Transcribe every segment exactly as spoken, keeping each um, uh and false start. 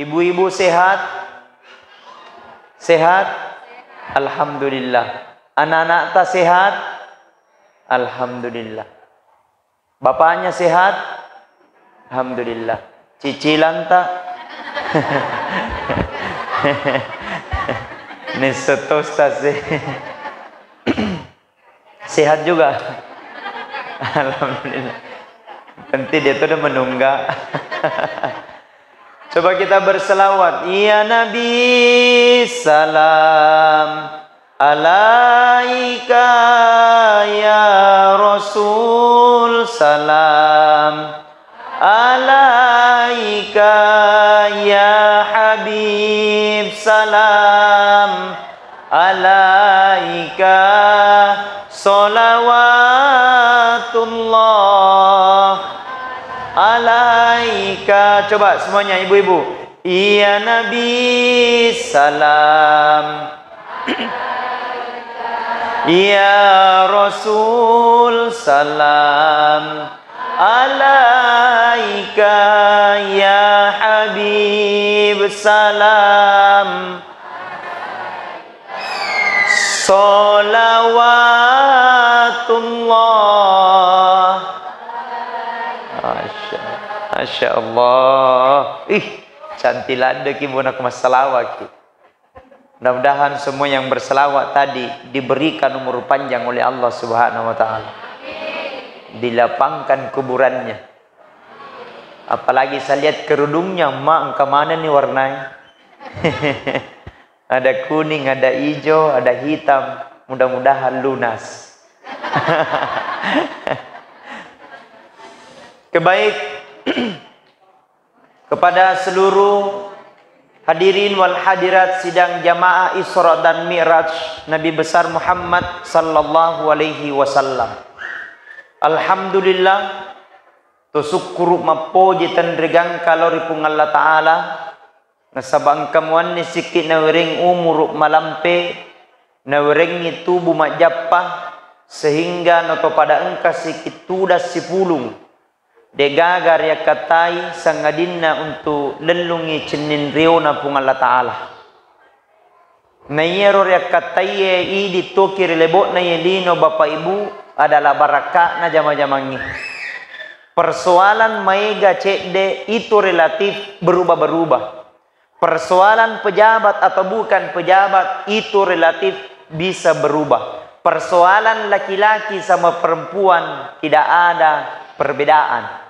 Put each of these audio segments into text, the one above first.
Ibu-ibu sehat? Sehat? Alhamdulillah. Anak-anakta sehat? Alhamdulillah. Bapaknya sehat? Alhamdulillah. Cicilanta? Nissetosta sih. Sehat juga? Alhamdulillah. Penting dia tuh udah menunggak. Coba kita berselawat. Ya Nabi, salam alaika, ya Rasul, salam alaika, ya Habib, salam alaika, salawatullah alaika. Coba semuanya, ibu-ibu. Ya Nabi, salam. Ya Rasul, salam alaika, ya Habib, salam. Salawatullah. Masya, Masya Allah. Ih, cantik ladde ki, bona ku massalawat ki. Mudah-mudahan semua yang berselawat tadi diberikan umur panjang oleh Allah Subhanahu wa Ta'ala. Dilapangkan kuburannya. Apalagi saya lihat kerudungnya, mak, engka mana nih warnanya? Ada kuning, ada hijau, ada hitam. Mudah-mudahan lunas. Kebaik, kepada seluruh hadirin wal hadirat sidang jamaah Isra dan Mi'raj Nabi besar Muhammad sallallahu alaihi wasallam. Alhamdulillah, to sukkuru mappoji tenrigangka lao ri Puang Allah Ta'ala, nasaba engka muanni sikki nawereng umuru malampe, nawerengngi tubu majjappa, sehingga nato pada engka sikki tudang sipulung. Degaga riakkattai sangadinna untu lellungngi cenning riona Puang Allah Ta'ala. Na iyaro riakkattaiye idi toki ri lebo'na iye lino Bapak Ibu adalah barakka'na jama-jamangnge. Persoalan maega cedde itu relatif berubah-berubah. Persoalan pejabat atau bukan pejabat itu relatif bisa berubah. Persoalan laki-laki sama perempuan tidak ada perbedaan.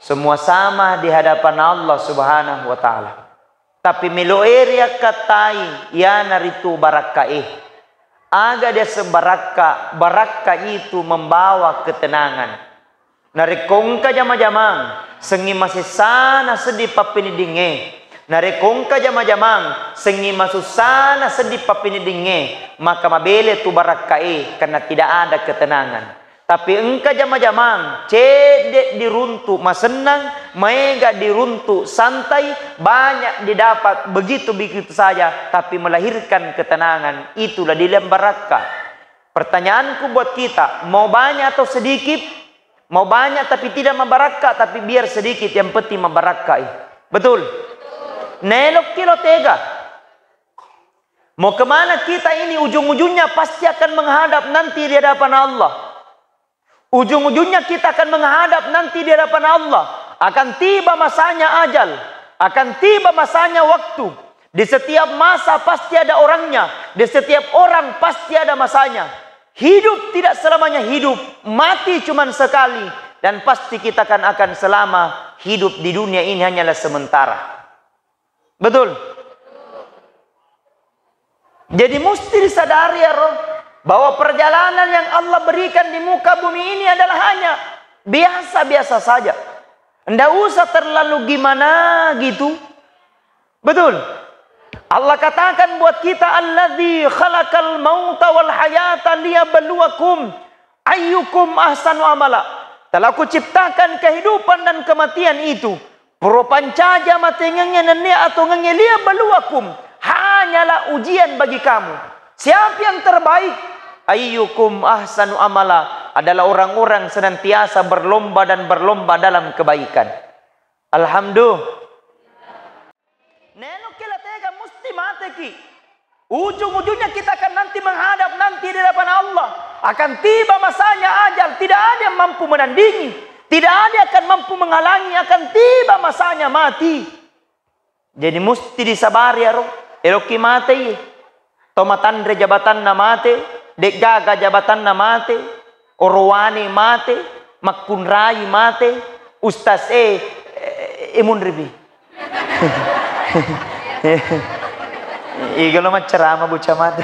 Semua sama di hadapan Allah Subhanahu wa Ta'ala. Tapi meloe riakkattai, iyanaritu barakkae. Aga diaseng barakka? Barakka itu membawa ketenangan. Narekko engka jama-jamang sengngi masessana seddi pappeniddingnge, narekko engka jama-jamang sengngi masussana seddi pappeniddingnge, maka mabele tu barakkae karena tidak ada ketenangan. Tapi engka jama-jamang cedde diruntu masennang, maega diruntu santai, banyak didapat begitu-begitu saja, tapi melahirkan ketenangan, itulah dibilang barakka. Pertanyaanku buat kita, mau banyak atau sedikit? Mau banyak tapi tidak mabarakka, tapi biar sedikit, yang penting mabarakkai. Betul? Naelokki lo tega. Mau kemana kita ini? Ujung-ujungnya pasti akan menghadap nanti di hadapan Allah. Ujung-ujungnya kita akan menghadap nanti di hadapan Allah. Akan tiba masanya ajal, akan tiba masanya waktu. Di setiap masa pasti ada orangnya, di setiap orang pasti ada masanya. Hidup tidak selamanya hidup, mati cuman sekali, dan pasti kita akan, akan selama hidup di dunia ini hanyalah sementara. Betul? Jadi musti disadari ero bahwa perjalanan yang Allah berikan di muka bumi ini adalah hanya biasa-biasa saja. Ndak usah terlalu gimana gitu. Betul? Allah katakan buat kita, "Alladzi khalaqal mauta wal hayata liyabluwakum ayyukum ahsanu amala." Telah kuciptakan kehidupan dan kematian itu, pura pancaji amatengengnge nennia atongengnge, liyabluwakum, hanyalah ujian bagi kamu. Siapa yang terbaik? Ayyukum ahsanu amala, adalah orang-orang senantiasa berlomba dan berlomba dalam kebaikan. Alhamdulillah. Ujung-ujungnya kita akan nanti menghadap nanti di hadapan Allah. Akan tiba masanya ajal, tidak ada yang mampu menandingi, tidak ada yang akan mampu menghalangi, akan tiba masanya mati. Jadi musti disabari aro, eloki mate iye. To matanre jabatanna mate, de'gaga jabatanna mate, orowane mate, makkunrai mate, ustaz e, e, e munribi. Igalo maccarama bocah mate.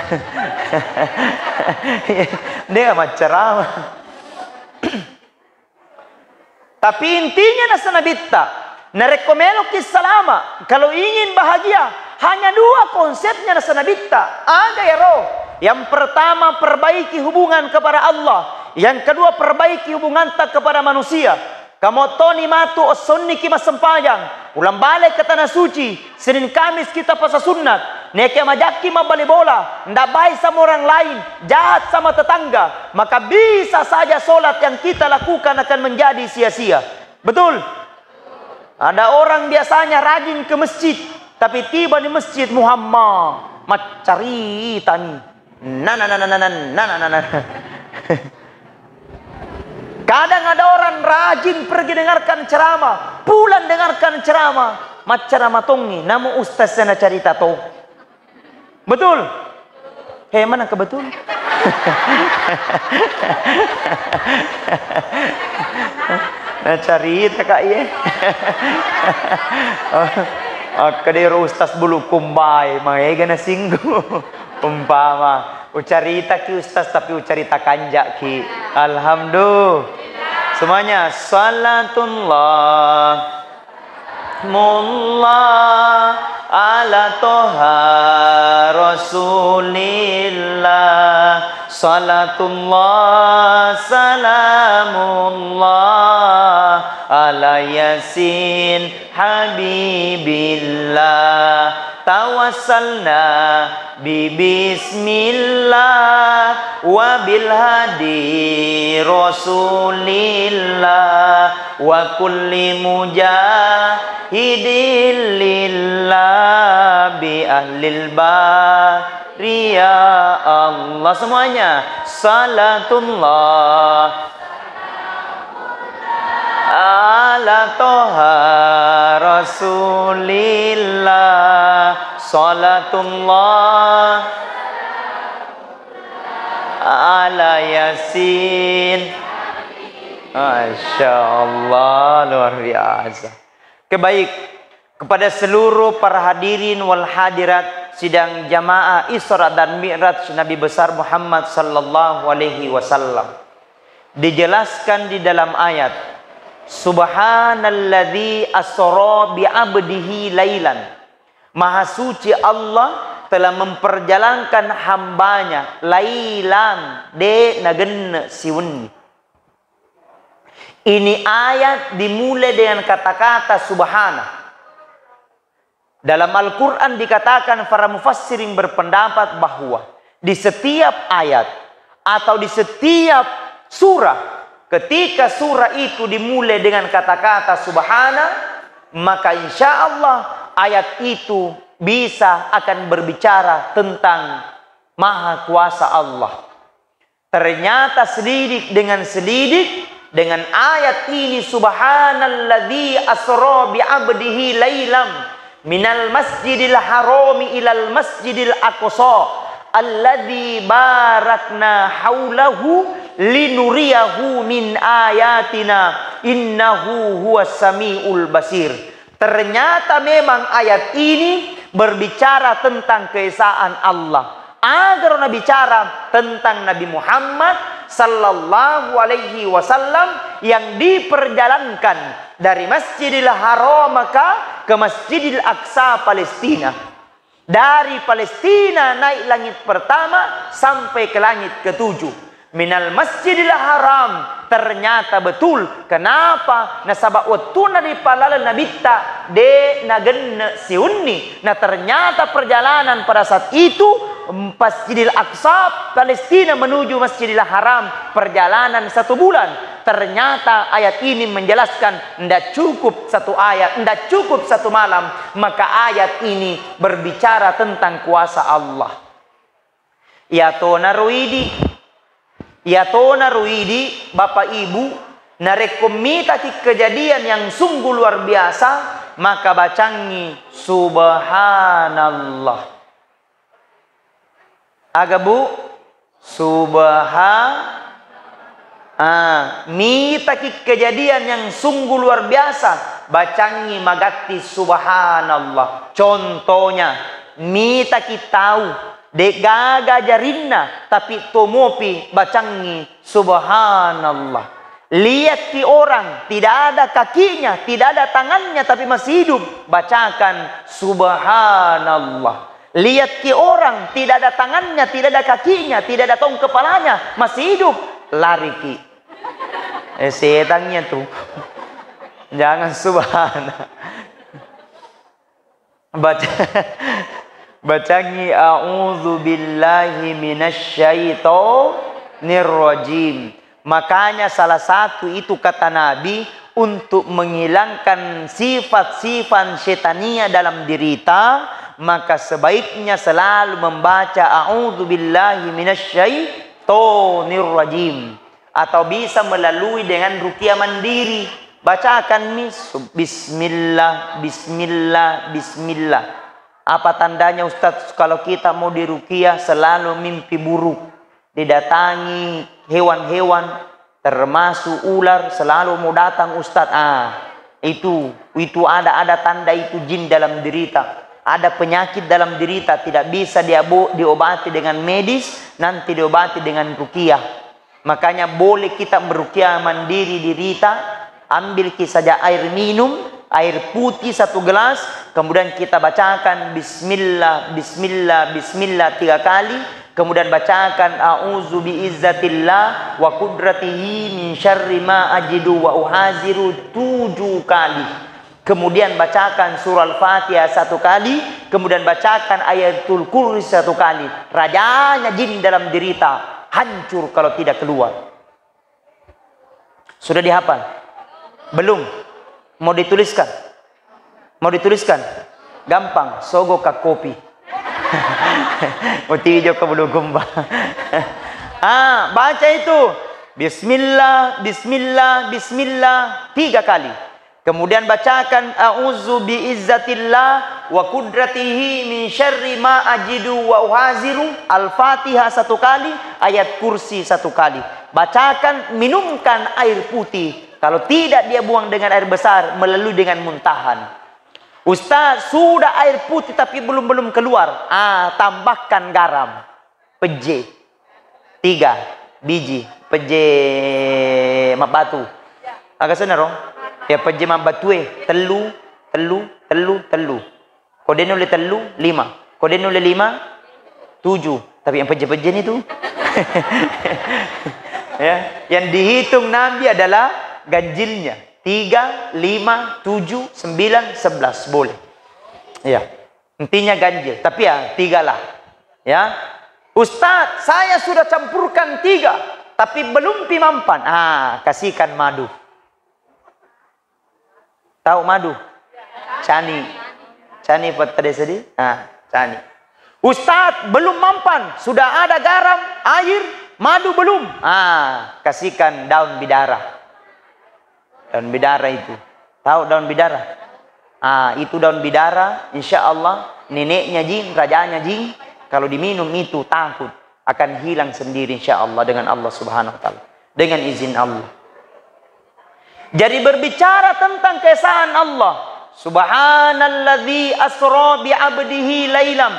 Dia maccarama. Tapi intinya nasa Nabitta, narekko meloki salama, kalau ingin bahagia, hanya dua konsepnya nasa Nabitta. Aga ero? Yang pertama, perbaiki hubungan kepada Allah. Yang kedua, perbaiki hubunganta kepada manusia. Kamottoni matu ossonniki massempajang, ulambale ke tanah suci, Senin Kamis kita puasa sunnat, neke majakki mabbali bola, ndak baik sama orang lain, jahat sama tetangga, maka bisa saja sholat yang kita lakukan akan menjadi sia-sia. Betul? Ada orang biasanya rajin ke masjid, tapi tiba di masjid, Muhammad, maccaritani. Nana, nana, nana, nana, nana. Kadang ada orang rajin pergi dengarkan ceramah, pulang dengarkan ceramah, maccarama tongi, namu ustaz sana cerita to. Betul? He, mana ke betul? Nah, cerita kak ye. Oh, aku deh ustaz bulu kumbai, maega na singgung. Umpama, ucaritaki ustaz, tapi ucarita kanjaki. Alhamdulillah. Semuanya, salatullah, mullah, ala toha rasulillah. Salatullah, salamullah, ala yasin habibillah. Tawassalna bi bismillah wa bil hadi rasulillah wa kulli mujahidin lillah bi ahlil bari ya Allah. Semuanya, salatullah ala toha rasulillah, salatullah ala yasin. Masya Allah, luar biasa. Oke, baik. Kepada seluruh para hadirin wal hadirat sidang jamaah Isra dan Mi'raj Nabi besar Muhammad sallallahu alaihi wasallam. Dijelaskan di dalam ayat, "Subhanalladzi asra bi abdihi lailan." Maha suci Allah telah memperjalankan hambanya lailan, de nagenne siwenni. Ini ayat dimulai dengan kata-kata subhana. Dalam Al-Quran dikatakan, para mufassirin berpendapat bahwa di setiap ayat atau di setiap surah, ketika surah itu dimulai dengan kata-kata subhana, maka insya Allah ayat itu bisa akan berbicara tentang maha kuasa Allah. Ternyata selidik dengan selidik dengan ayat ini, "Subhanalladzi asra bi abdihi lailam minal masjidil harami ilal masjidil aqsa alladzi barakna haulahu linuriyahu min ayatina innahu huwas samiul basir." Ternyata memang ayat ini berbicara tentang keesaan Allah. Agaro nabicara tentang Nabi Muhammad sallallahu alaihi wasallam yang diperjalankan dari Masjidil Haram Mekah ke Masjidil Aqsa Palestina. Dari Palestina naik langit pertama sampai ke langit ketujuh. Minal Masjidil Haram, ternyata betul. Kenapa? Nasaba wettuna ripalale nabitta, de nagenne siunni. Nah, ternyata perjalanan pada saat itu, Masjidil Aqsa, Palestina menuju Masjidil Haram, perjalanan satu bulan. Ternyata ayat ini menjelaskan, ndak cukup satu ayat, ndak cukup satu malam, maka ayat ini berbicara tentang kuasa Allah. Iyatona ruidi, iyatona ruidi, Bapak Ibu, narekko mitaki kejadian yang sungguh luar biasa, maka bacangi subhanallah. Aga, Bu? Subha-, ah, mitaki kejadian yang sungguh luar biasa, bacangi magatti subhanallah. Contohnya, mitaki tau, de'gaga jarinna, tapi tomopi bacangi subhanallah. Liakki orang, tidak ada kakinya, tidak ada tangannya, tapi masih hidup, bacakan subhanallah. Liakki orang, tidak ada tangannya, tidak ada kakinya, tidak ada tong kepalanya, masih hidup, lariki. Eh, setannya tuh. Jangan subhana. Baca, bacangi a'udzu billahi minasyaitonir rajim. Makanya salah satu itu kata Nabi, untuk menghilangkan sifat-sifat syetania dalam dirita, maka sebaiknya selalu membaca a'udzu billahi minasyaitonir rajim. Atau bisa melalui dengan rukia mandiri. Bacakan mi, sub-, bismillah, bismillah, bismillah. Apa tandanya, Ustaz, kalau kita mau dirukia selalu mimpi buruk, didatangi hewan-hewan, termasuk ular, selalu mau datang, Ustaz? Ah, itu, itu ada, ada tanda itu jin dalam dirita. Ada penyakit dalam dirita, tidak bisa diabo-, diobati dengan medis, nanti diobati dengan rukia. Makanya boleh kita merukia mandiri dirita, ambil ki saja air minum, air putih satu gelas, kemudian kita bacakan bismillah, bismillah, bismillah tiga kali, kemudian bacakan a'udzu biizzatillah wa qudratihi min syarri ma ajidu wa uhaziru tujuh kali. Kemudian bacakan surah Al-Fatihah satu kali, kemudian bacakan Ayatul Kursi satu kali. Rajanya jin dalam dirita hancur kalau tidak keluar. Sudah dihafal? Belum? Mau dituliskan? Mau dituliskan? Gampang, sogo ka kopi. Utijo ka bulu gumba. Ah, baca itu. Bismillah, bismillah, bismillah. Tiga kali. Kemudian bacakan, "A'udzu biizzatillah wa qudratihi min syarri ma ajidu wa uhaziru." Al-Fatihah satu kali, Ayat Kursi satu kali. Bacakan, minumkan air putih. Kalau tidak, dia buang dengan air besar, melalui dengan muntahan. "Ustaz, sudah air putih tapi belum, belum keluar." Ah, tambahkan garam. Pejje. Tiga biji pejje mabbatu. Aga senna ro? Ya, pejje mabbatue tellu, tellu, tellu, tellu. Ko de nulle tellu, lima. Ko de nulle lima, tujuh. Tapi yang pejje-pejje ni tu. Ya, yang dihitung Nabi adalah ganjilnya. Tiga, lima, tujuh, sembilan, sebelas. Boleh. Ya. Intinya ganjil, tapi ya tigalah. Ya. "Ustaz, saya sudah campurkan tiga, tapi belum pi mampan." Ah, kasihkan madu. Tahu madu? Cani. Cani pattade sedih? Ah, cani. "Ustaz, belum mampan, sudah ada garam, air, madu belum." Ah, kasihkan daun bidara. Daun bidara itu. Tahu daun bidara? Ah, itu daun bidara, insya Allah, neneknya jin, rajanya jin, kalau diminum itu takut, akan hilang sendiri, insya Allah, dengan Allah Subhanahu wa Ta'ala. Dengan izin Allah. Jadi, berbicara tentang keesaan Allah, "Subhanalladzi asra bi abdihi lailam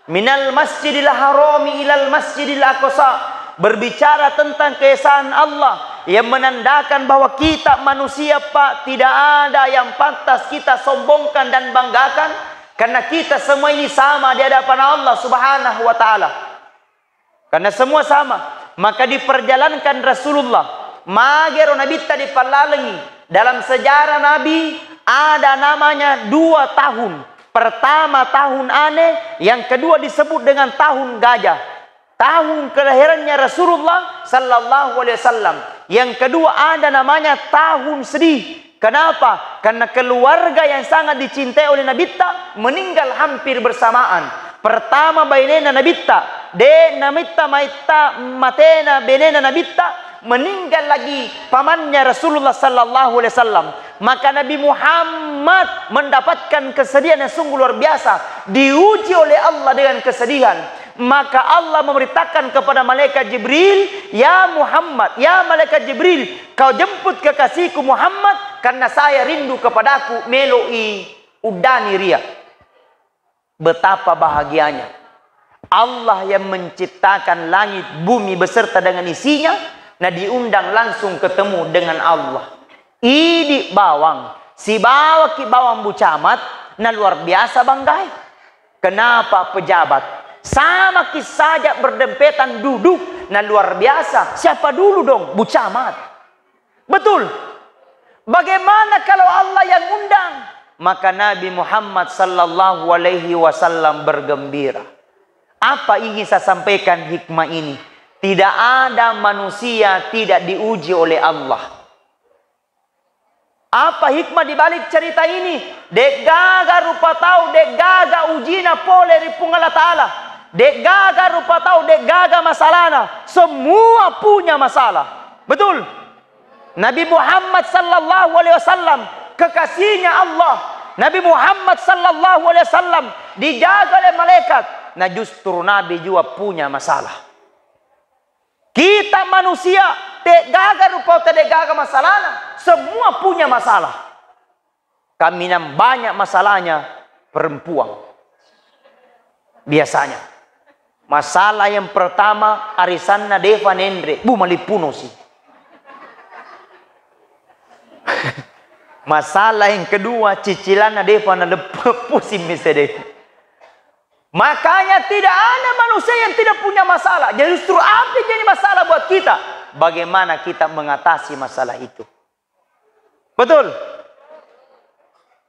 minal masjidil harami ilal masjidil aqsa." Berbicara tentang keesaan Allah yang menandakan bahwa kita manusia, Pak, tidak ada yang pantas kita sombongkan dan banggakan, karena kita semua ini sama di hadapan Allah Subhanahu wa Ta'ala. Karena semua sama, maka diperjalankan Rasulullah. Magero Nabitta dipallalengi. Dalam sejarah Nabi, ada namanya dua tahun. Pertama tahun aneh, yang kedua disebut dengan tahun gajah. Tahun kelahirannya Rasulullah sallallahu alaihi wasallam. Yang kedua, ada namanya tahun sedih. Kenapa? Karena keluarga yang sangat dicintai oleh Nabitta meninggal hampir bersamaan. Pertama, bainena Nabitta, de Nabitta maitta, matena benena Nabitta, meninggal lagi pamannya Rasulullah sallallahu alaihi wasallam. Maka Nabi Muhammad mendapatkan kesedihan yang sungguh luar biasa, diuji oleh Allah dengan kesedihan. Maka Allah memerintahkan kepada malaikat Jibril, "Ya Muhammad, ya malaikat Jibril, kau jemput kekasihku Muhammad, karena saya rindu kepadaku, melo'i uddani ria." Betapa bahagianya Allah yang menciptakan langit bumi beserta dengan isinya, na diundang langsung ketemu dengan Allah. Idi bawang, sibawaki bawang Bu Camat, na luar biasa banggai. Kenapa pejabat? Sama ki saja berdempetan duduk, na luar biasa. Siapa dulu dong? Bu Camat. Betul. Bagaimana kalau Allah yang undang? Maka Nabi Muhammad sallallahu alaihi wasallam bergembira. Apa ingin saya sampaikan hikmah ini? Tidak ada manusia tidak diuji oleh Allah. Apa hikmah di balik cerita ini? De'gaga rupa tau, de'gaga ujina pole ri Puang Allah Ta'ala. De'gaga rupa tau, de'gaga masalahna. Semua punya masalah. Betul? Nabi Muhammad sallallahu alaihi wasallam, kekasihnya Allah. Nabi Muhammad sallallahu alaihi wasallam dijaga oleh malaikat. Nah, justru Nabi juga punya masalah. Kita manusia, de'gaga rupa tau, de'gaga masalahna, semua punya masalah. Kaminang banyak masalahnya perempuan. Biasanya. Masalah yang pertama, arisanna defa nenre, bu, malippuno si. Masalah yang kedua, cicilanna defa naleppu, pusing mi sede. Makanya tidak ada manusia yang tidak punya masalah. Jadi justru apa yang jadi masalah buat kita? Bagaimana kita mengatasi masalah itu? Betul?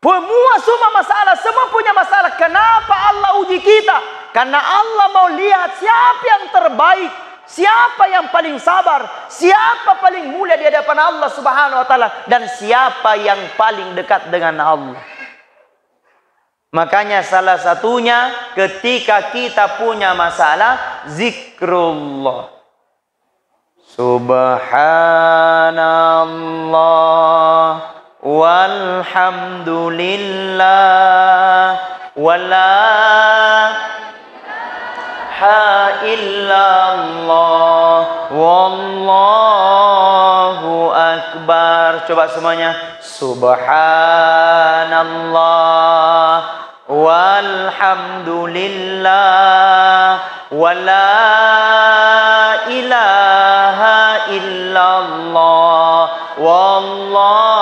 Semua, semua masalah, semua punya masalah. Kenapa Allah uji kita? Karena Allah mau lihat siapa yang terbaik, siapa yang paling sabar, siapa paling mulia di hadapan Allah Subhanahu wa Ta'ala, dan siapa yang paling dekat dengan Allah. Makanya salah satunya ketika kita punya masalah, zikrullah. Subhanallah walhamdulillah wala ilaha illallah wallahu akbar. Coba semuanya. Subhanallah walhamdulillah wala ilaha illallah wallahu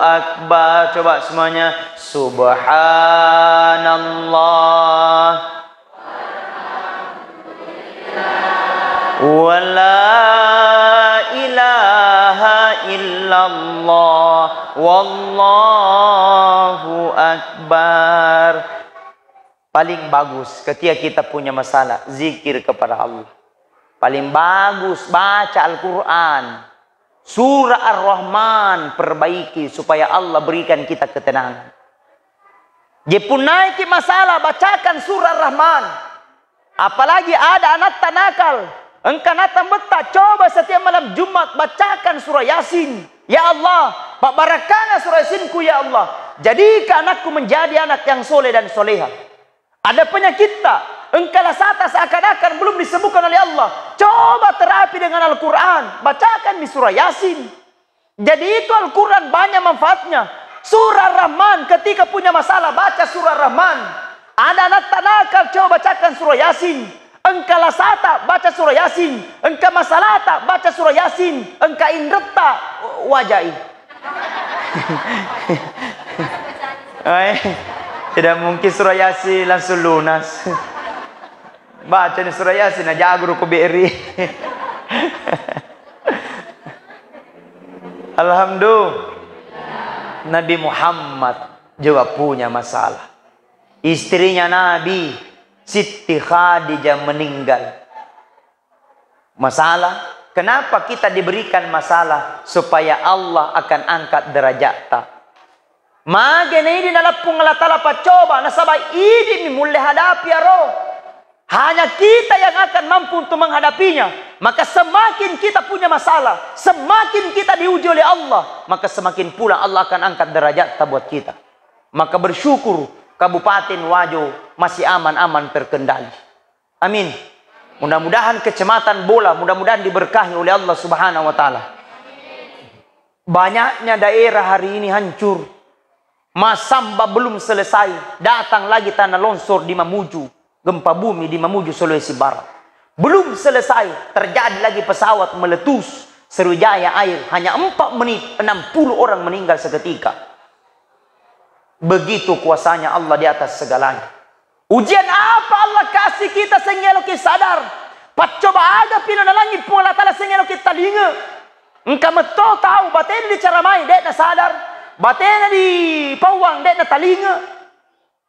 akbar. Coba semuanya. Subhanallah wala ilaha illallah wallahu akbar. Paling bagus ketika kita punya masalah, zikir kepada Allah. Paling bagus baca Al-Quran. Surah Ar-Rahman perbaiki supaya Allah berikan kita ketenangan. Je punnaiki masalah, bacakan surah Ar-Rahman. Apalagi ada anatta nakal, engka anatta metta, coba setiap malam Jumat bacakan surah Yasin. Ya Allah, pabbarakkanna surah Yasinku, ya Allah. Jadikan anakku menjadi anak yang soleh dan soleha. Ada penyakitta, engka lasata seakan-akan belum disembuhkan oleh Allah. Coba terapi dengan Al-Quran, bacakan mi surah Yasin. Jadi itu Al-Quran banyak manfaatnya. Surah Rahman, ketika punya masalah, baca surah Rahman. Ada anatta nakal, coba bacakan surah Yasin. Engka lasata, baca surah Yasin. Engka masalahta, baca surah Yasin. Engka inretta, wajai. Eh, tidak mungkin surah Yasin langsung lunas. Baca ni surah Yasin, aja guru ku beri. Alhamdulillah. Nabi Muhammad juga punya masalah. Istrinya Nabi, Siti Khadijah, meninggal. Masalah, Kenapa kita diberikan masalah? Supaya Allah akan angkat derajatta. Mage na idi naleppung Allah Ta'ala paccoba, nasaba idi mi mulle hadapi aro. Hanya kita yang akan mampu untuk menghadapinya. Maka semakin kita punya masalah, semakin kita diuji oleh Allah, maka semakin pula Allah akan angkat derajatta buat kita. Maka bersyukur Kabupaten Wajo masih aman-aman terkendali. Amin. Mudah-mudahan Kecamatan Bola, mudah-mudahan diberkahi oleh Allah Subhanahu wa Ta'ala. Banyaknya daerah hari ini hancur. Masamba belum selesai, datang lagi tanah longsor di Mamuju, gempa bumi di Mamuju, Sulawesi Barat. Belum selesai, terjadi lagi pesawat meletus, Sriwijaya Air, hanya empat menit, enam puluh orang meninggal seketika. Begitu kuasanya Allah di atas segalanya. Ujian apa Allah kasih kita sehingga eloki sadar? Paccoba aga pilo nalangi Puang Allah Ta'ala sehingga eloki talinga? Engka metto tau batena dicaramai, de'na sadar. Batena dipauang, de'na talinga.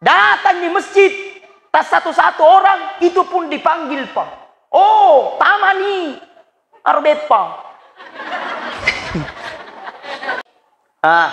Datang di masjid, tas satu-satu orang, itu pun dipanggil, Pak. Oh, tamani. Aro beppa. Ah,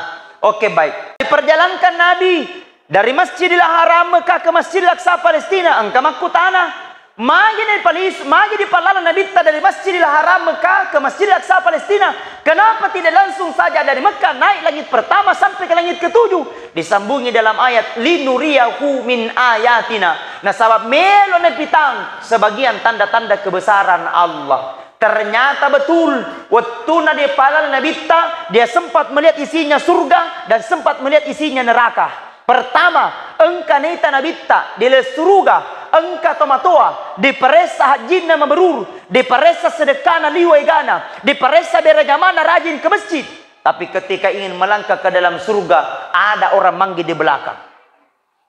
oke, baik. Diperjalankan Nabi dari Masjidil Haram Mekah ke Masjidil Aqsa Palestina, engka makkutana, magi dipalis-, magi dipallala Nabitta dari Masjidil Haram Mekah ke Masjidil Aqsa Palestina? Kenapa tidak langsung saja dari Mekah naik langit pertama sampai ke langit ketujuh? Disambungi dalam ayat, "Linuriyahu min ayatina." Nasaba melo napitang sebagian tanda-tanda kebesaran Allah. Ternyata betul, wettuna dipalala Nabitta, dia sempat melihat isinya surga dan sempat melihat isinya neraka. Pertama, engka naita Nabitta di le suruga, engka tomatoa, diparessa hajjinna mabrur, diparessa sedekkana liwa egana, diparessa bere jamana rajin ke masjid. Tapi ketika ingin melangkah ke dalam surga, ada orang manggil di belakang.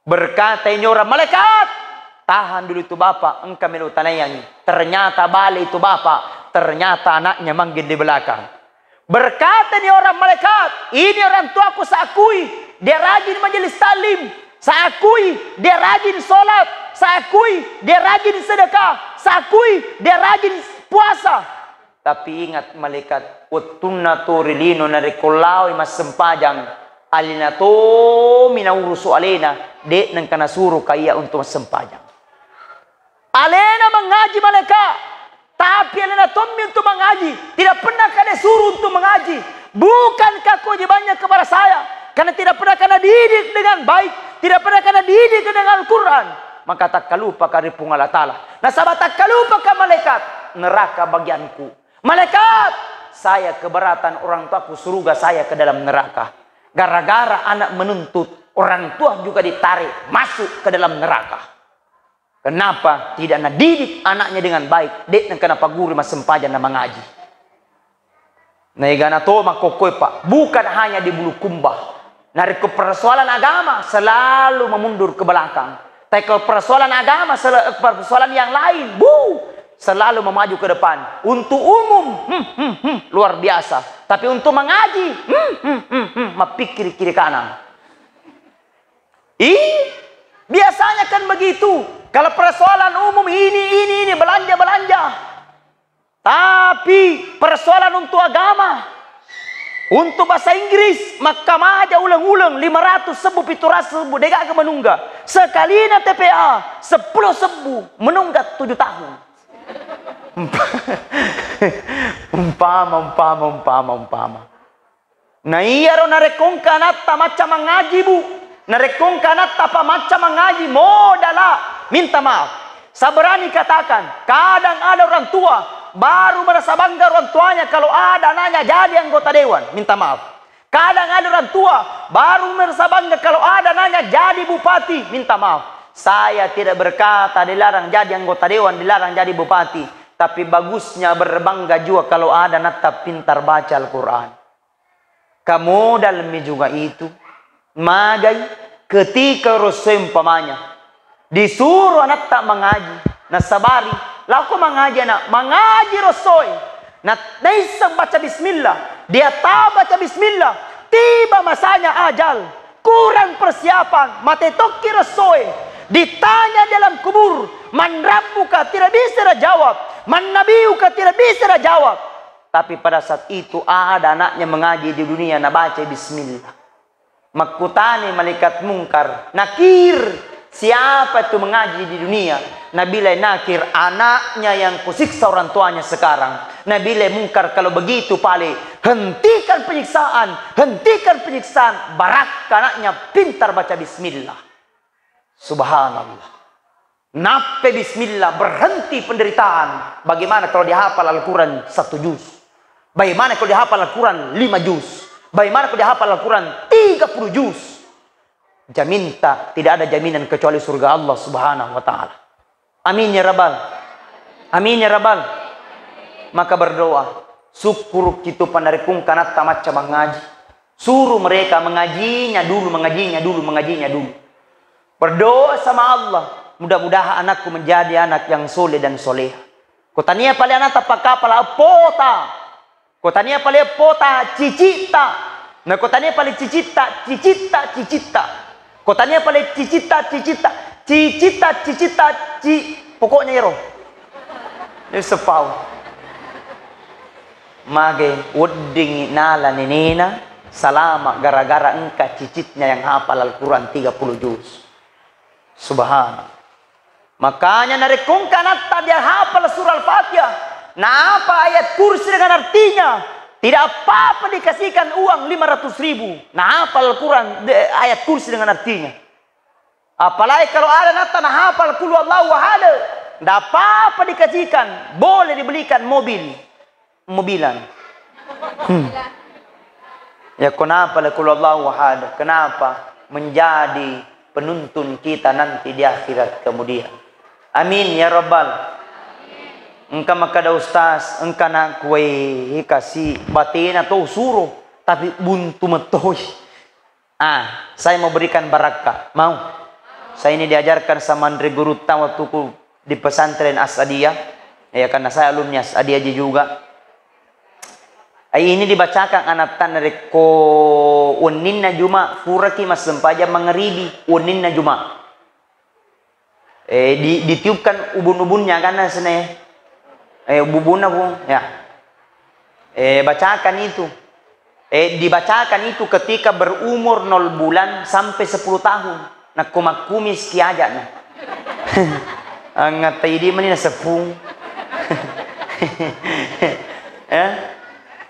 Berkata ini orang, "Malaikat, tahan dulu itu bapak, engka melo tanaiangi." Ternyata balik itu bapak, ternyata anaknya manggil di belakang. Berkata ini orang, "Malaikat, ini orang tuaku, saya akui, dia rajin majelis taklim, saya akui, dia rajin sholat, saya akui, dia rajin sedekah, saya akui, dia rajin puasa." Tapi ingat malaikat, wettunna to ri lino narekko laoi massempajang, alena tomi naurusu alena, de' nengka nasuro kaiya untuk massempajang. Alena mengaji malaikat, tapi alena tommi untuk mengaji, tidak pernah kade suruh untuk mengaji. Bukankah kewajibannya kepada saya? Karena tidak pernah kena didik dengan baik, tidak pernah kena didik dengan Al-Quran. Maka takkalupaka ri Puang Allah Ta'ala. Nasaba takkalupaka malaikat, neraka bagianku. Malaikat, saya keberatan orang tuaku suruga, saya ke dalam neraka. Gara-gara anak menuntut, orang tua juga ditarik masuk ke dalam neraka. Kenapa? Tidak nadidik anaknya dengan baik, de' nengka napaguru massempajang na mangaji. Naegana to makkokkoe, Pak, bukan hanya di Bulukumba. Narekko persoalan agama, selalu memundur ke belakang. Tapi kalau persoalan agama, sel-, persoalan yang lain, bu, selalu memaju ke depan. Untuk umum, hmm, hmm, hmm, luar biasa. Tapi untuk mengaji, hmm, hmm, hmm, hmm, mappikir kiri kanan. Ih, biasanya kan begitu. Kalau persoalan umum ini, ini, ini, belanja, belanja. Tapi persoalan untuk agama, untuk bahasa Inggris, makkamaja uleng-uleng lima ratus sebbu, pitu ratus sebbu, degaga menungga. Sekalina T P A, sepuluh sebbu, menungga tujuh tahun. Umpama, umpama, umpama, umpama. Na iyaro narekko engka anatta macca mangaji, Bu, narekko engka anatta pa macca mangaji, modala minta maaf. Saya berani katakan, kadang ada orang tua baru merasa bangga orang tuanya kalau ada anaknya jadi anggota dewan, minta maaf. Kadang ada orang tua baru merasa bangga kalau ada anaknya jadi bupati, minta maaf. Saya tidak berkata dilarang jadi anggota dewan, dilarang jadi bupati, tapi bagusnya berbangga juga kalau ada anatta pintar baca Al-Quran. Ka modalmi juga itu. Magai ketika rossoi umpamanya disuro anatta mangaji, nasabari, "Lako mangaji anak, mangaji rossoi." Na-, naisseng baca bismillah, dia tahu baca bismillah, tiba masanya ajal, kurang persiapan, mate tokki rossoi, ditanya dalam kubur, "Man rabbuka?" Tidak bisa dia jawab. "Man nabiyuka?" Tidak bisa dia jawab. Tapi pada saat itu ada anaknya mengaji di dunia, nabaca bismillah. Makkutani malaikat Mungkar, Nakir, siapa itu mengaji di dunia? Nabilah Nakir, anaknya yang kusiksa orang tuanya sekarang. Nabilah Mungkar, kalau begitu pale, hentikan penyiksaan, hentikan penyiksaan, barakka anaknya pintar baca bismillah. Subhanallah. Nappe bismillah, berhenti penderitaan. Bagaimana kalau dia hafal Al-Quran satu juz? Bagaimana kalau dia hafal Al-Quran lima juz? Bagaimana kalau dia hafal Al-Quran tiga puluh juz? Jaminta, tidak ada jaminan kecuali surga Allah Subhanahu wa Ta'ala. Amin ya Rabbal. Amin ya Rabbal. Maka berdoa, sukkuru kitu panarekung kanatta macca mangaji. Suruh mereka mengajinya dulu, mengajinya dulu, mengajinya dulu. Berdoa sama Allah, mudah-mudahan anakku menjadi anak yang soleh dan soleha. Kotania pale anakta pakkapala eppota. Kotania pale eppota cicitta. Na kotania pale cicitta, cicitta, cicitta. Kotania pale cicitta, cicitta, cicitta, cicitta, ci-, pokoknya ero. Ini sepau. Mage weddingngi nala nenena salama gara-gara engka cicitnya yang hafal Al-Quran tiga puluh juz. Subhanallah. Makanya narekko engka anatta dia hafal surah Al-Fatihah, naapa ayat kursi dengan artinya, tidak apa-apa dikasihkan uang lima ratus ribu. Nahafal Al-Quran, de-, ayat kursi dengan artinya. Apalagi kalau ada anatta nahafal Qul Huwallahu Ahad, ndak apa-apa dikasihkan, boleh dibelikan mobil, mobilan. Hmm. Ya, kenapa la Qul Huwallahu Ahad? Kenapa? Menjadi penuntun kita nanti di akhirat kemudian. Amin ya rabbal. Engka makkeda ustaz, engka nakkuwai kasi batena to suro, tapi buntu metoi. Ah, saya mau berikan barakka. Mau? Saya ini diajarkan sama Andre Gurutta waktuku di pesantren As'adiyah. Ya, karena saya alumni As'adiyah juga. Ai ini dibacakan anatta narekko wenninna Juma, furaki massempajang mangaribi wenninna Juma. Eh, di-, ditiupkan ubun-ubunnya kan, sene. Eh, ubun-ubunna, Bung. Ya. Eh, bacakan itu. Eh, dibacakan itu ketika berumur nol bulan sampai sepuluh tahun. Nakko makkumis ki aja'na. Angatta idi mani nasepung. Ya.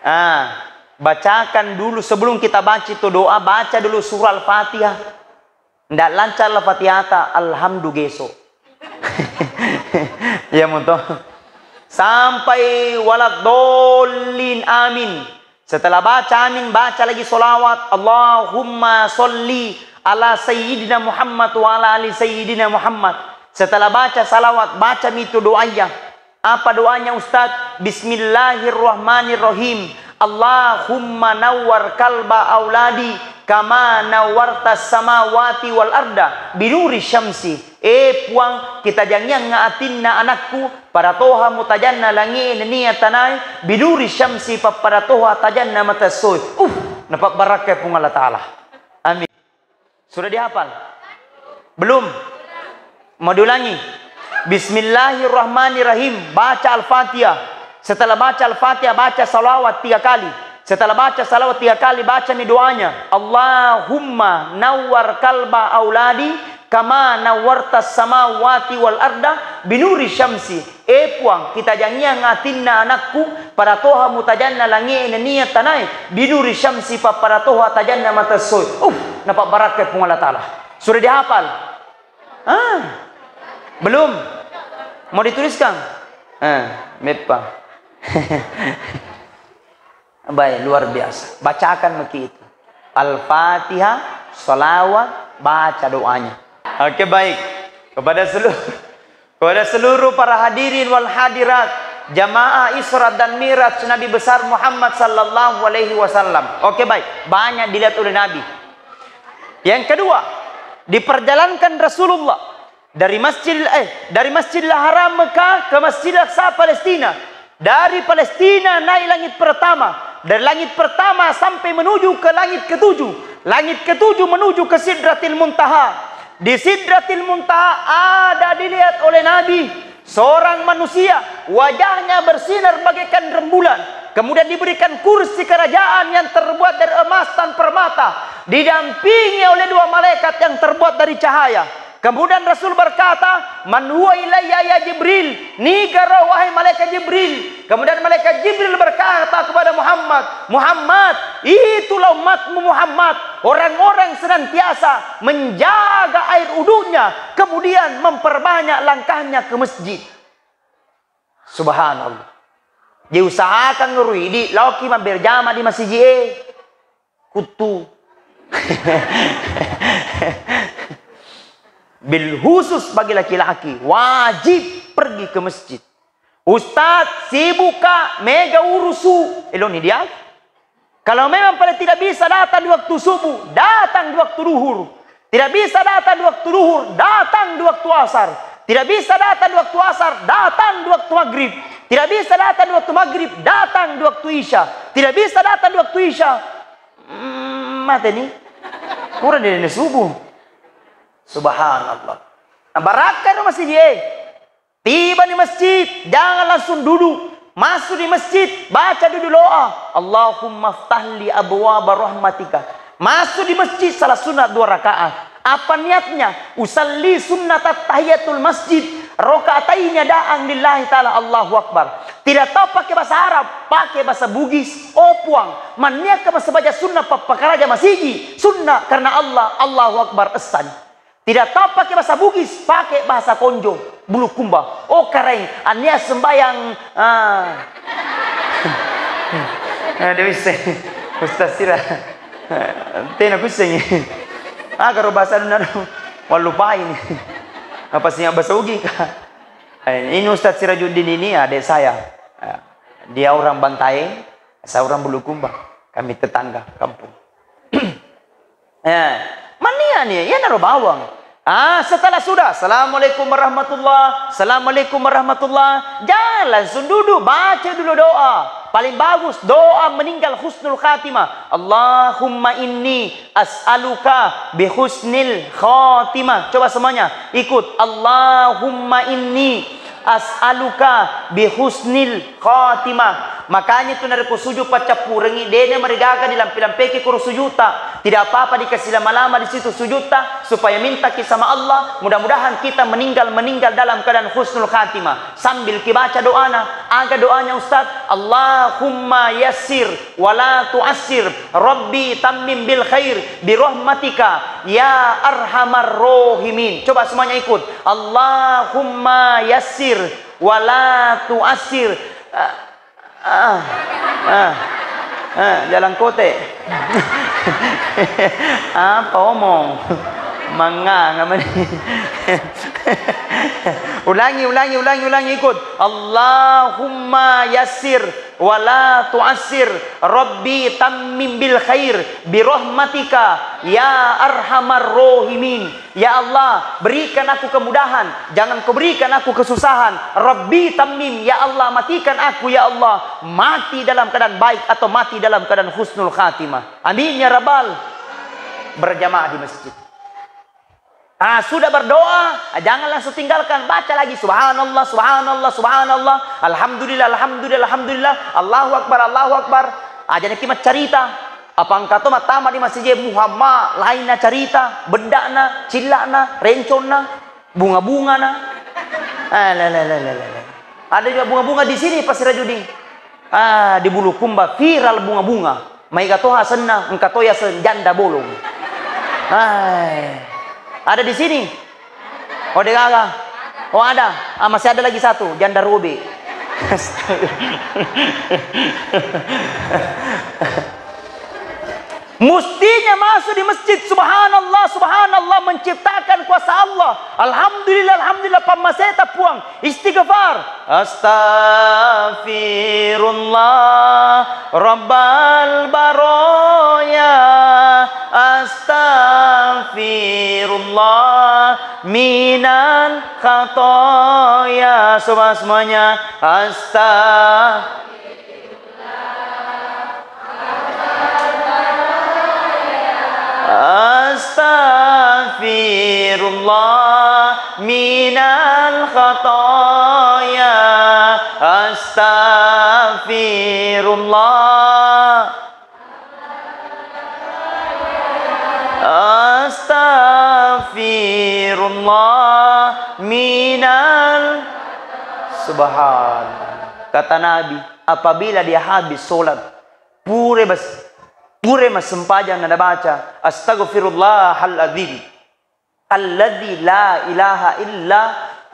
Ah, bacakan dulu sebelum kita baca itu doa, baca dulu surah Al-Fatihah. Ndak lancar la Fatihata, alhamdu geso. Iya muto. Sampai waladhdallin, amin. Setelah baca amin, baca lagi solawat, Allahumma sholli ala sayyidina Muhammad wa ala ali sayyidina Muhammad. Setelah baca salawat, baca mitu doanya. Apa doanya, Ustaz? Bismillahirrahmanirrahim. Allahumma nawwar kalba auladi kama nawwartas samawati wal arda binuri syamsi. Eh, Puang, kitajangiangnga atinna anakku, pada toha mutajanna langie nennia tanae, binuri syamsi, pappada toha tajanna matessoe. Uh, napabbarakkai Puang Allah Ta'ala. Amin. Sudah dihafal? Belum? Mau diulangi? Bismillahirrahmanirrahim. Baca Al-Fatihah. Setelah baca Al-Fatihah, baca salawat tiga kali. Setelah baca salawat tiga kali, baca mi doanya. Allahumma nawwar kalba auladi kama nawwartas samawati wal arda binuri syamsi. Eh Puang, kitajangiang atinna anakku, pada toha mutajanna langie nennia tanae, binuri syamsi, pappada toha tajanna matessoe. Uh, napabbarakkai Puang Allah Ta'ala. Sudah dihafal? Ah. Belum? Mau dituliskan? Eh, meppa. Baik, luar biasa. Bacakan maki itu. Al-Fatihah, salawat, baca doanya. Oke, baik. Kepada seluruh, kepada seluruh para hadirin wal hadirat, jamaah Isra dan Miraj Nabi besar Muhammad sallallahu alaihi wasallam. Oke, baik. Banyak dilihat oleh Nabi. Yang kedua, diperjalankan Rasulullah dari Masjidil, eh, dari Masjidil Haram Mekah ke Masjidil Aqsa Palestina. Dari Palestina naik langit pertama. Dari langit pertama sampai menuju ke langit ketujuh. Langit ketujuh menuju ke Sidratil Muntaha. Di Sidratil Muntaha ada dilihat oleh Nabi seorang manusia, wajahnya bersinar bagaikan rembulan. Kemudian diberikan kursi kerajaan yang terbuat dari emas dan permata, didampingi oleh dua malaikat yang terbuat dari cahaya. Kemudian Rasul berkata, "Man huwa ilayya ya Jibril?" Nigaro, wahai malaikat Jibril? Kemudian malaikat Jibril berkata kepada Muhammad, "Muhammad, itulah umatmu Muhammad, orang-orang senantiasa menjaga air wudhunya, kemudian memperbanyak langkahnya ke masjid." Subhanallah. Diusahakan ngerui di laoki mabberjama di masiji e. Kuttu. Bil khusus bagi laki-laki, wajib pergi ke masjid. "Ustaz, sibuk ka, mega urusu." Eloni dia. Kalau memang pada tidak bisa datang di waktu subuh, datang di waktu duhur. Tidak bisa datang di waktu duhur, datang di waktu asar. Tidak bisa datang di waktu asar, datang di waktu maghrib. Tidak bisa datang di waktu maghrib, datang di waktu isya. Tidak bisa datang di waktu isya, mm, mate ni. Kurang dari subuh. Subhanallah. Nah, barakka ro masiji e. Tiba di masjid, jangan langsung duduk. Masuk di masjid, baca dulu doa. "Allahumma ftahli abwaba rahmatika." Masuk di masjid, salat sunat dua rakaat. Apa niatnya? Usalli sunnat tahiyatul masjid, rakaataini adaan lillahi ta'ala, Allahu Akbar. Tidak tahu pakai bahasa Arab, pakai bahasa Bugis. Oh puang, manniakka masabbaca sunnah pappakaraja masigi, sunnah karena Allah, Allahu Akbar, essan. Tidak tahu pakai bahasa Bugis, pakai bahasa konjo, bulukumba. Oh, karaeng, ania sembayang, ah. Ada bisa. Ustaz sira. Tena kusengi. Aga ro bahasa nuna ro. Wallupai ni. Apa sih bahasa Ugi ka? Eh, ini Ustaz Sirajuddin ini adik saya. Ya. Dia orang Bantaeng, saya orang Bulukumba. Kami tetangga kampung. Eh, mania ni, iyanaro bawang. Ah, setelah sudah, "Assalamualaikum warahmatullah, assalamualaikum warahmatullah." Jangan langsung duduk, baca dulu doa. Paling bagus doa meninggal husnul khatimah. "Allahumma inni as'aluka bi husnil khatimah." Coba semuanya ikut. "Allahumma inni as'aluka bi husnil khatimah." Makanya itu narekko sujud paccappurengi, dena marigaga dilampe-lampeki koro sujudta. Tidak apa-apa dikasih lama-lama di situ sujudta supaya mintaki sama Allah. Mudah-mudahan kita meninggal, meninggal dalam keadaan husnul khatimah. Sambil kibaca doana, aga doanya Ustaz? "Allahumma yassir wala tu'assir, Rabbi tammim bil khair, birahmatika ya arhamar rohimin." Coba semuanya ikut. "Allahumma yassir wala tu'assir." Ah, ah, ah, ah, jalan kote. Apa omong? Manga ngamani. Ulangi, ulangi, ulangi, ulangi, ikut. "Allahumma yassir wala tu'assir, Rabbi tammim bil khair, birahmatika ya arhamar rohimin." Ya Allah, berikan aku kemudahan, jangan kau berikan aku kesusahan. Rabbi tammim, ya Allah, matikan aku, ya Allah, mati dalam keadaan baik atau mati dalam keadaan husnul khatimah. Amin ya rabbal. Berjamaah di masjid. Ah, sudah berdoa, ah, jangan langsung tinggalkan, baca lagi, "Subhanallah, subhanallah, subhanallah, alhamdulillah, alhamdulillah, alhamdulillah, Allahu Akbar, Allahu Akbar." Aja naki maccarita. Apa engka to mattama di masjid Muhammad, lainna carita, beddakna, cillakna, renconna, bunga-bungana. Eh, le, le, le, le, le, le. Ada juga bunga-bunga di sini, Pak Sirajuddin. Ah, di Bulukumba viral bunga-bunga. Maega to asenna, engka to yaseng janda bolong. Hai. Ada di sini? Oh, degaga. Oh, ada. Ah, masih ada lagi satu, janda robe. Astaga. Mustinya masuk di masjid, subhanallah, subhanallah, menciptakan kuasa Allah. Alhamdulillah, alhamdulillah, pammaseta Puang. Istighfar. Astaghfirullah rabbal baraya. Astaghfirullah minal khataya. Coba semuanya. Astag- Astaghfirullah minal khataya. Astaghfir- Astaghfirullah. Astaghfirullah minal. Subhanallah. Kata Nabi, apabila dia habis sholat, pure bas-, pure massempajang na baca, "Astaghfirullahal adzim." Alladzi la ilaha illa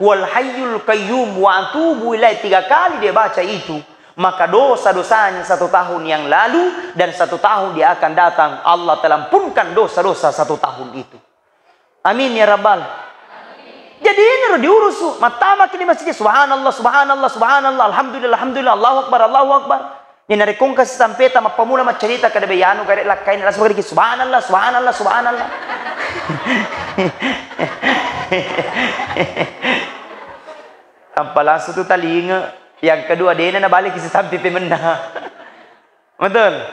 huwal hayyul qayyum wa atubu ilaih, tiga kali dia baca itu, maka dosa-dosanya satu tahun yang lalu dan satu tahun dia akan datang, Allah telah ampunkan dosa-dosa satu tahun itu. Amin ya rabbal. Jadi ini ro diurus, su. Mattamaki di masjid, subhanallah, subhanallah, subhanallah, alhamdulillah, alhamdulillah, Allahu akbar, Allahu akbar. Ni narekko engka sisampeta mappamula maccarita kada be anu gare lakkaina langsung kadiki, "Subhanallah, subhanallah, subhanallah." Tanpa langsung tu talinga. Yang kedua, dena nabaliki sisampe pemenna. Betul?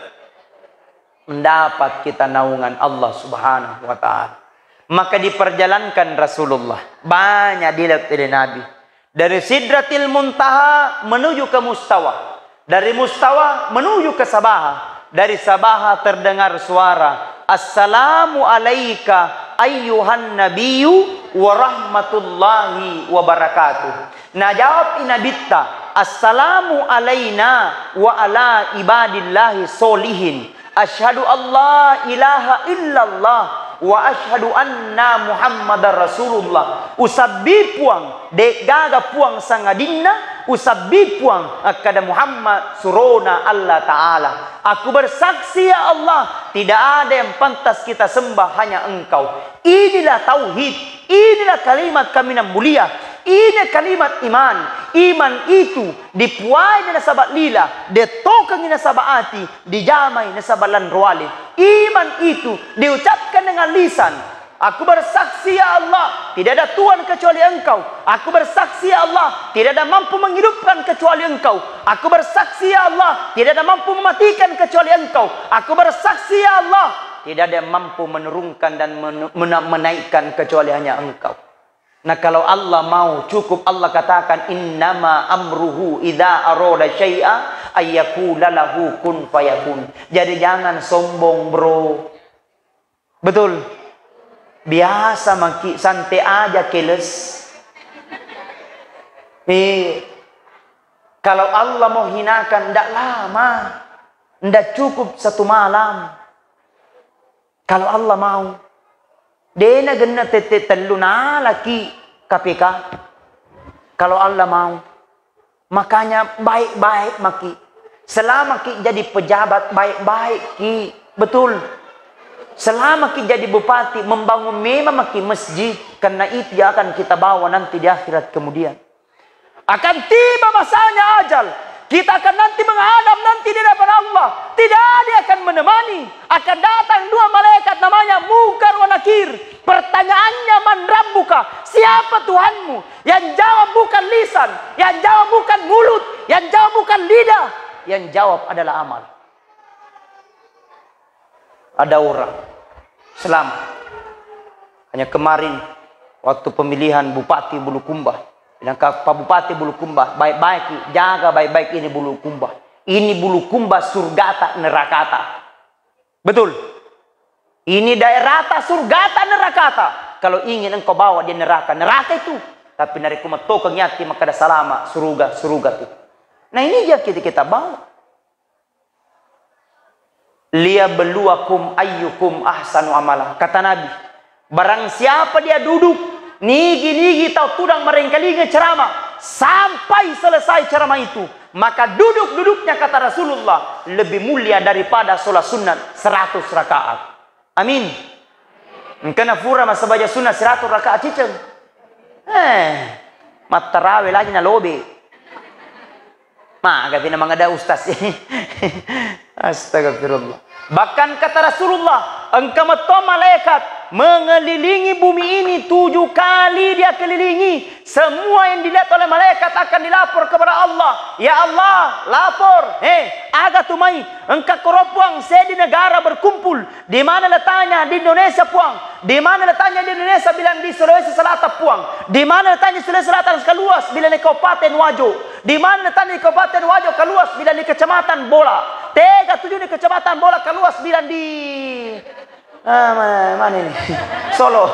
Mendapat kita naungan Allah Subhanahu wa Ta'ala. Maka diperjalankan Rasulullah. Banyak dilalui Nabi. Dari Sidratil Muntaha menuju ke Mustawa. Dari Mustawa menuju ke Sabaha. Dari Sabaha terdengar suara, "Assalamu alaika ayyuhan nabiyyu wa rahmatullahi wa barakatuh." Najawab i Nabitta, "Assalamu alaina wa ala ibadillahi solihin." Asyhadu alla ilaha illallah wa asyhadu anna Muhammadar Rasulullah. Usabbi Puang, de'gaga Puang sangadinna, usabbi Puang, akkada Muhammad surona Allah Ta'ala. Aku bersaksi, ya Allah, tidak ada yang pantas kita sembah, hanya Engkau. Inilah tauhid, inilah kalimat kaminang mulia, ini kalimat iman. Iman itu dipuai nasaba lila, detokengi nasaba ati, dijamai nasaba lanroale. Iman itu diucapkan dengan lisan. Aku bersaksi, ya Allah, tidak ada Tuhan kecuali Engkau. Aku bersaksi, ya Allah, tidak ada mampu menghidupkan kecuali Engkau. Aku bersaksi, ya Allah, tidak ada mampu mematikan kecuali Engkau. Aku bersaksi, ya Allah, tidak ada yang mampu menurunkan dan menu-, mena-, menaikkan kecuali hanya Engkau. Nah, kalau Allah mau, cukup Allah katakan, "Innama amruhu idza arada syai'a ayyakula lahu kun fayakun." Jadi jangan sombong, bro. Betul? Biasa maki, santai aja, keles. Eh, kalau Allah mau hinakan, ndak lama. Ndak cukup satu malam. Kalau Allah mau, dena genna tette tellu nalaki K P K. Kalau Allah mau, makanya baik-baik maki. Selama ki jadi pejabat, baik-baik ki. Betul. Selama ki jadi bupati, membangun memang maki masjid. Karena itu yang akan kita bawa nanti di akhirat kemudian. Akan tiba masanya ajal, kita akan nanti menghadap nanti di hadapan Allah. Tidak ada yang akan menemani. Akan datang dua malaikat namanya Munkar wa Nakir. Pertanyaannya, "Man rabbuka?" Siapa Tuhanmu? Yang jawab bukan lisan, yang jawab bukan mulut, yang jawab bukan lidah, yang jawab adalah amal. Ada orang selamat. Hanya kemarin, waktu pemilihan Bupati Bulukumba, bilang ke Pak Bupati Bulukumba, "Baik-baik, jaga baik-baik ini Bulukumba. Ini Bulukumba surgata nerakata." Betul? Ini daerata surgata nerakata. Kalau ingin engkau bawa dia neraka, neraka itu. Tapi narekko mettokengngi ati makkeda salama, suruga, suruga itu. Nah, ini dia kita, kita bawa. "Liyabluwakum ayyukum ahsanu amala." Kata Nabi, barang siapa dia duduk, nigi-nigi tau tudang marengkalinga ceramah, sampai selesai ceramah itu, maka duduk-duduknya, kata Rasulullah, lebih mulia daripada sholat sunnat seratus rakaat. Amin. Engkana fura massempajang sunnah seratus rakaat ciceng. Eh, mattarawe lagi nalobe. Magapi na mangada ustaz. Astagfirullah. Bahkan kata Rasulullah, engka metto malaikat Mengelilingi bumi ini tujuh kali dia kelilingi. Semua yang dilihat oleh malaikat akan dilapor kepada Allah. Ya Allah, lapor. Hei, aga tu mai? Engka koro Puang, seddi negara berkumpul. Di mana letaknya? Di Indonesia, Puang. Di mana letaknya di Indonesia? Bilang di Sulawesi Selatan, Puang. Di mana letaknya Sulawesi Selatan? Kaluas, bilang di Kabupaten Wajo. Di mana letaknya di Kabupaten Wajo? Kaluas, bilang di Kecamatan Bola. Tega tuju di Kecamatan Bola, Kaluas, bilang di Ah, ma-, mana ini? Solo.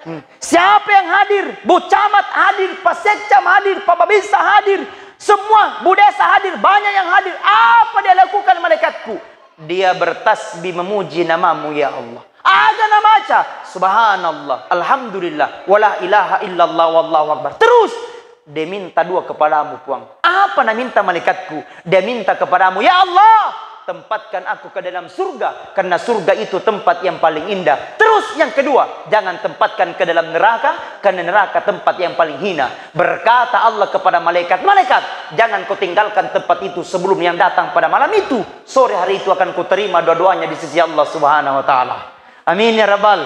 Hmm. Siapa yang hadir? Bu Camat hadir, Pak Sekcam hadir, Pak Babinsa hadir, semua Bu Desa hadir, banyak yang hadir. Apa dia lakukan, malaikatku? Dia bertasbih memuji namamu, ya Allah. Aga namaca? Subhanallah, alhamdulillah, wala ilaha illallah, wallahu akbar. Terus, dia minta doa kepadamu, Puang. Apa naminta malaikatku? Dia minta kepadamu, "Ya Allah, tempatkan aku ke dalam surga, karena surga itu tempat yang paling indah. Terus yang kedua, jangan tempatkan ke dalam neraka, karena neraka tempat yang paling hina." Berkata Allah kepada malaikat, "Malaikat, jangan kau tinggalkan tempat itu sebelum yang datang pada malam itu. Sore hari itu akan kuterima doa-doanya di sisi Allah Subhanahu wa Ta'ala." Amin ya Rabbal.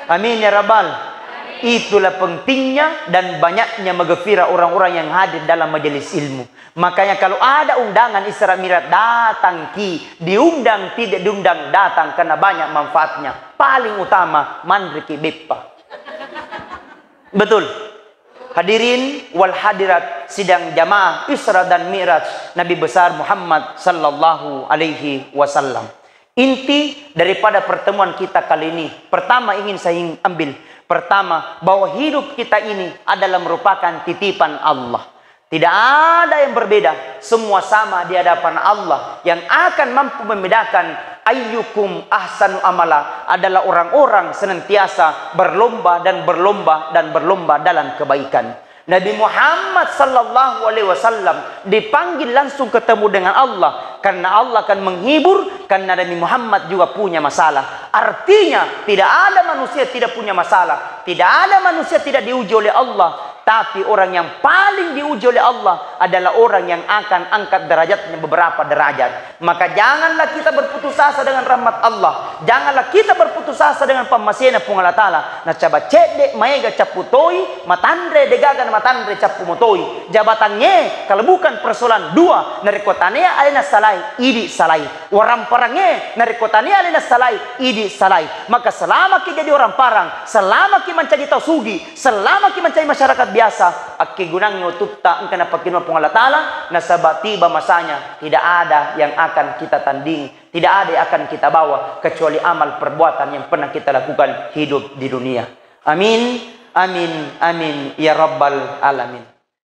Amin ya Rabbal. Itulah pentingnya dan banyaknya maghfirah orang-orang yang hadir dalam majelis ilmu. Makanya kalau ada undangan Isra Mi'raj, datang ki, diundang tidak diundang, datang, karena banyak manfaatnya. Paling utama, manre ki beppa. Betul. Hadirin wal hadirat sidang jamaah Isra dan Mi'raj Nabi besar Muhammad sallallahu alaihi wasallam. Inti daripada pertemuan kita kali ini, pertama ingin saya ing-, ambil, pertama, bahwa hidup kita ini adalah merupakan titipan Allah. Tidak ada yang berbeda, semua sama di hadapan Allah. Yang akan mampu membedakan ayyukum ahsanu amala adalah orang-orang senantiasa berlomba dan berlomba dan berlomba dalam kebaikan. Nabi Muhammad sallallahu alaihi wasallam dipanggil langsung ketemu dengan Allah, karena Allah akan menghibur, karena Nabi Muhammad juga punya masalah. Artinya, tidak ada manusia tidak punya masalah, tidak ada manusia tidak diuji oleh Allah, tapi orang yang paling diuji oleh Allah adalah orang yang akan angkat derajatnya beberapa derajat. Maka janganlah kita berputus asa dengan rahmat Allah. Janganlah kita berputus asa dengan pammasena Puang Allah Ta'ala. Nasaba cedde maega cappu toi, matanre degaga matanre cappu motoi. Jabatangnge kalau bukan persoalan dua, narekko tanea alena salai, idi salai. Waramparangnge narekko tanea alena salai, idi salai. Maka selamaki jadi orang parang, selamaki mancaji tau sugi, selamaki mancaji masyarakat biasa, akkegunangngi wetutta engka napakkinua Puang Allah Ta'ala, nasaba tiba masanya, tidak ada yang akan kita tandingi, tidak ada yang akan kita bawa kecuali amal perbuatan yang pernah kita lakukan hidup di dunia. Amin, amin, amin, ya rabbal alamin.